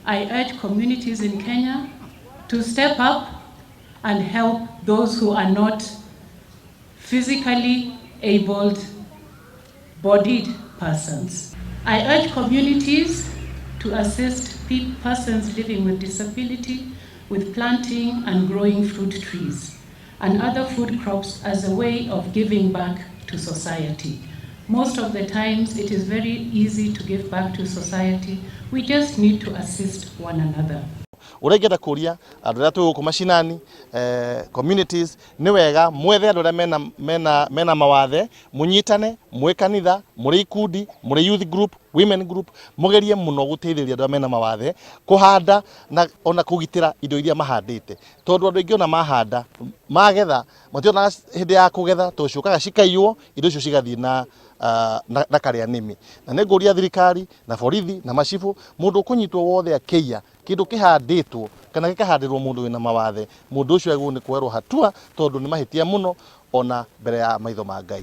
I urge communities in Kenya to step up and help those who are not physically abled bodied persons. I urge communities to assist persons living with disability with planting and growing fruit trees and other food crops as a way of giving back to society. Most of the times it is very easy to give back to society. We just need to assist one another. Ũrĩa ingĩenda kũria andũ arĩa twĩ gũkũ macinani, communities, nĩ wega mwethe andũ arĩa mena mawathe, mũnyitane mwĩ kanitha, mũrĩ ikundi, mũrĩ youth group, women group, mũgerie mũno gũteithĩrĩria andũ arĩa mena mawathe kũhanda na ona kũgitĩra indo iria mahandĩte, tondũ andũ aingĩ ona mahanda magetha mationaga hĩndĩ ya kũgetha, tondũ ciũkaga cikaiywo indo icio cigathiĩ na karĩa nĩmĩ. Na nĩ ngũria thirikari na borithi na macibũ, mũndũ ũkũnyitwo wothe akĩiya kĩndũ kĩhandĩtwo kana gĩkahandĩrwo mũndũ wĩna mawathe, mũndũ ũcio agĩrĩirwo nĩ kuoerwo hatua, tondũ nĩ mahĩtia mũno ona mbere ya maitho ma Ngai.